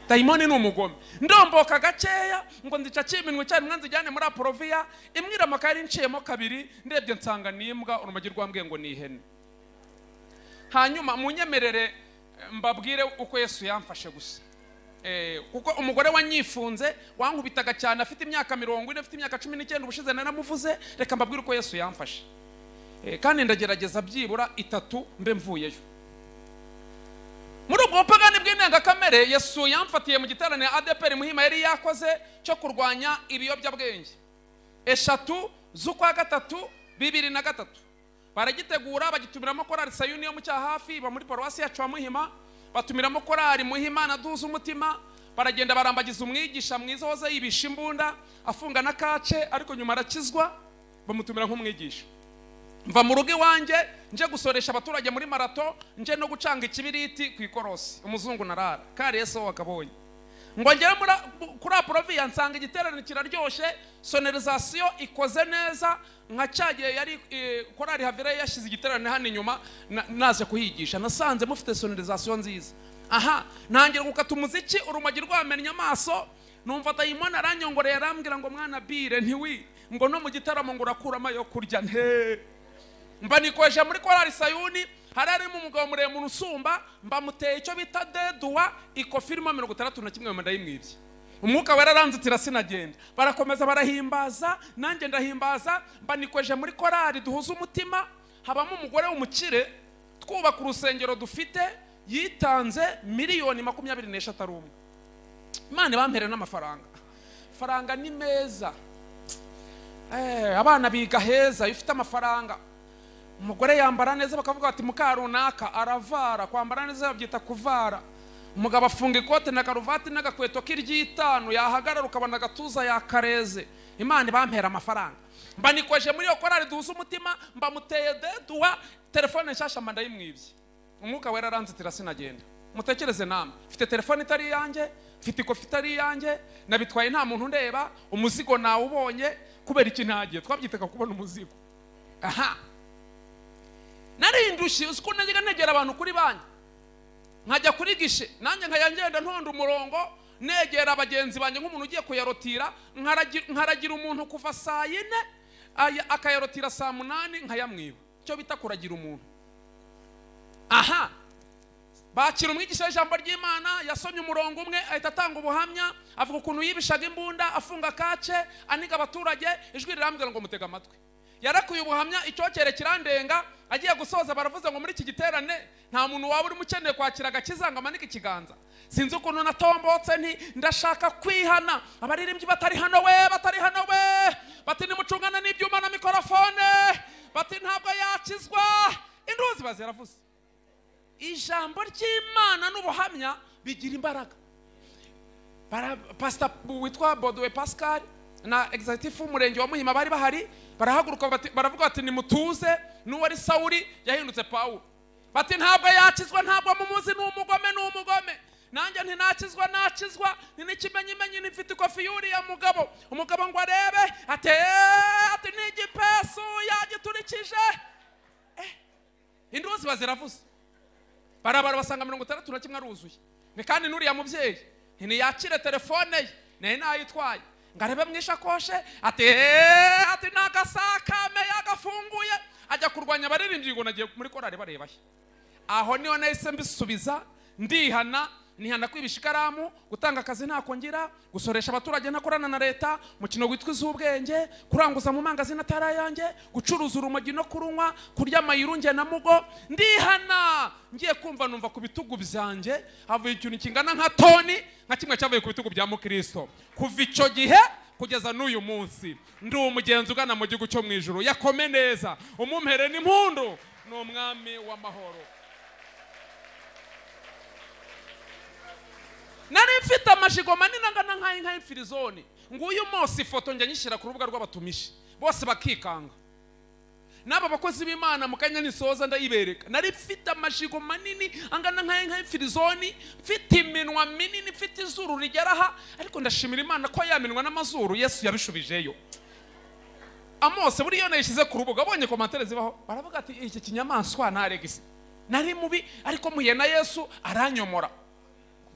Dayimoni ni umugome. Ndomboka gakeya ngo nzica kiminwe cyane nzijyane muri aporoviya, imwiramaka yari nciyemo kabiri, ndebye nsanga nimbwa, urumogi rwambwiye ngo ni ihene. Hanyuma munyemerere mbabwire uko Yesu yamfashe gusa. Kuko umugore wanyifunze wankubitaga cyane afite imyaka 40, afite imyaka 19 ubushize naramuvuze. Reka mbabwire uko Yesu yamfashe. Kandi ndagerageza byibura 3 mbe mvuyeyo. Muri ubwo bupagani bw'indengakamere Yesu yamfatiye mu giterane ADPR Muhima yari yakoze cyo kurwanya ibiyobyabwenge. 3 z'ukwa 3 2003 baragitegura, bagitumiramo korali Sayuni yo mu Cyahafi iba muri paruwasi yacu ya Muhima, batumiramo korali Muhima na Duza Umutima, baragenda barambagiza umwigisha mwiza wahoze yibisha imbunda afunga na kace, ariko nyuma arakizwa bamutumira nk'umwigisha. Mva mu rugo iwanjye nje gusoresha abaturage muri marato, nje no gucanga ikibiriti ku ikorosi. Umuzungu narara kari Yesu wakabonye. Ngo ngere kuri Aproviya nsanga igiterane kiraryoshye, sonorisation ikoze neza nka cyagiye yari korari Havira yashize igiterane hano inyuma naje kuhigisha, nasanze mufite sonorisation nziza. Aha ntangira gukata umuziki, urumogi rwamennye amaso, numva dayimoni aranyongoreye arambwira ngo mwana bire ntiwi, ngo no mu gitaramo ngo urakuramo ayo kurya nte. Mba nikoje muri korari Sayuni, hari harimo umugabo muremure usumba, mba muteye icyo bita deduwa, ikofi irimo 61 ndayimwibye. Umwuka wera aranzitira sinagenda. Barakomeza barahimbaza, nanjye ndahimbaza, mba nikoje muri korari duhuza umutima, habamo umugore w'umukire twubaka urusengero dufite, yitanze 23 ari umwe. Imana bampere n'amafaranga. Faranga ni meza. Abana biga heza, ifite amafaranga. Umugore yambara neza bakavuga ati muka runaka aravara, kwambara neza babyita kuvara. Umugabo afunga ikote na karuvati n'agakweto k'iryitanu, yahagarara ukabona agatuza yakareze. Imana bampera amafaranga. Mba nikoje muri iyo korari duhuza umutima, mba muteye deduwa, telefone nshasha mba ndayimwibye. Umwuka wera aranzitira sinagenda. Mutekereze namwe, mfite telefone itari iyanjye, mfite ikofi itari iyanjye, nabitwaye nta muntu ndeba, umuzigo nawubonye, kubera iki ntagiye? Twabyiteka kubona umuzigo. Aha narindushye, uzi ko najyaga negera abantu kuri banki, nkajya kuri gishe, nanjye nkajya ngenda ntonda umurongo, negera abagenzi banjye nk'umuntu ugiye kuyarotira, nkaragira umuntu kuva saa 4 akayarotira saa 8 nkayamwiba. Icyo bita kuragira umuntu. Aha bakira umwigisha w'ijambo ry'Imana, yasomye umurongo umwe ahita atanga ubuhamya, avuga ukuntu yibishaga imbunda, afunga kace, aniga abaturage, ijwi rirambwira ngo mutega amatwi. Yarakuye ubuhamya, icyokere kirandenga, agiye gusoza baravuze ngo muri iki giterane nta muntu waba urimo ukeneye kwakira agakiza ngo amanike ikiganza. Sinzi ukuntu natombotse nti ndashaka kwihana, abaririmbyi batari hano we, batari hano we, bati nimucungana n'ibyuma na mikorofone, bati ntabwo yakizwa. Induzi baziravuze. Ijambo ry'Imana n'ubuhamya bigira imbaraga. Pastor witwa Bodwe Pascal na executive w'umurenge wa Muhima bari bahari, barahaguruka baravuga bati nimutuze, n'uwari Sawuli yahindutse Pawulo. Bati ntabwo yakizwa, ntabwo mumuzi, ni umugome, ni umugome. Nanjye ntinakizwa, nakizwa, ni n'ikimenyimenyi nifite ikofi y'uriya mugabo. Umugabo ngo arebe ati ati ni igipesu yagiturikije. Induzi baziravuze. Barabara basanga 61 aruzuye. Ni kandi nuriya mubyeyi ntiyakire telefone ye, naye nayitwaye. Ngarebe mwisakoshe ati ati nagasakame yagafunguye, ajya kurwanya abaririmbyi ngo nagiye muri korari bareba he. Aho niho nahise mbisubiza, ndihana, nihana kwibisha ikaramu, gutanga akazi ntako ngira, gusoresha abaturage ntakorana na leta, mukino witwa iz'ubwenge, kuranguza mu mangazini atari ayanjye, gucuruza urumogi no kurunywa, kurya amayirunge na mugo. Ndihana, ngiye kumva numva ku bitugu byanjye havuye ikintu kingana nka toni, nka kimwe cyavuye ku bitugu bya Mukristo. Kuva icyo gihe kugeza n'uyu munsi ndi umugenzi ugana mu gihugu cyo mu ijuru. Yakome neza, umumpere n'impundu, ni umwami w'amahoro. Nari mfite amashigo manini angana nk'ay'inka y'imfirizone. Nguyu munsi ifoto njya nyishyira ku rubuga rw'abatumishi, bose bakikanga. N'aba bakozi b'Imana mu kanya nisoza ndayibereka. Nari mfite amashigo manini angana nk'ay'inka y'imfirizone, mfite iminwa minini, mfite izuru rigera aha, ariko ndashimira Imana ko ya minwa n'amazuru Yesu yabishubijeyo. Amose buriya nayishyize ku rubuga, abonye komantere zibaho, baravuga ati iki kinyamaswa ntaregisi. Nari mubi ariko muye na Yesu aranyomora.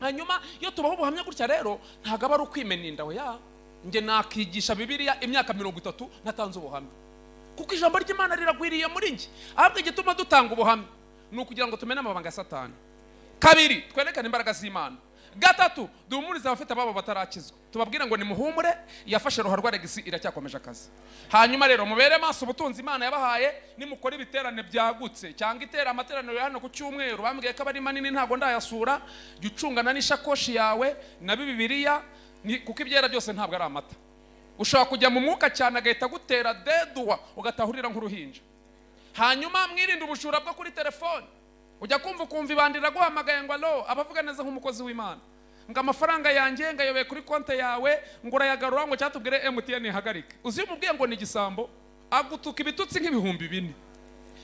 Hanyuma iyo tubaho ubuhamya gutya rero ntago aba ari ukwimena inda, oya. Nge nakigisha Bibiliya imyaka 30 natanze ubuhamya, kuko ijambo ry'Imana riragwiriye muri nge. Ahubwo igituma dutanga ubuhamya ni ukugira ngo tumene amabanga ya Satani. Kabiri, twerekane imbaraga z'Imana. Gatatu, duhumurize abafite ababo batarakizwa, tubabwire ngo nimuhumure, yafashe ruharwa Alegisi iracyakomeje akazi. Hanyuma rero mubere maso ubutunzi Imana yabahaye, nimukora ibiterane byagutse cyangwa itera amateraniro ya hano ku cyumweru, bambwiye ko abari manini ntago ndayasura, jya ucungana n'ishakoshi yawe na Bibiliya, kuko ibyera byose ntabwo ari amata. Ushobora kujya mu mwuka cyane agahita gutera deduwa ugatahurira nk'uruhinja. Hanyuma mwirinde ubujura bwo kuri telefone. Ujya kumva ukumva ibandira guhamagaye ngo alo, abavuga neza nk'umukozi w'Imana, ngo amafaranga yanjye ngayobeye kuri konte yawe, ngo urayagarura, ngo cyatubwire MTN ihagarike. Uzi umubwiye ngo ni igisambo, agutuka ibitutsi nk'ibihumbi 4.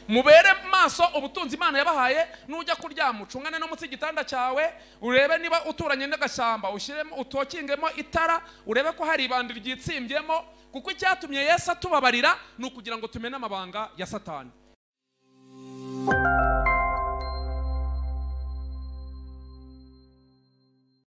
Mubere maso ubutunzi Imana yabahaye. Nujya kuryama ucungane no munsi y'igitanda cyawe, urebe niba uturanye n'agashyamba, ushyiremo utokingemo itara, urebe ko hari ibandi ryitsimbyemo, kuko icyatumye Yesu atubabarira ni ukugira ngo tumene amabanga ya Satani.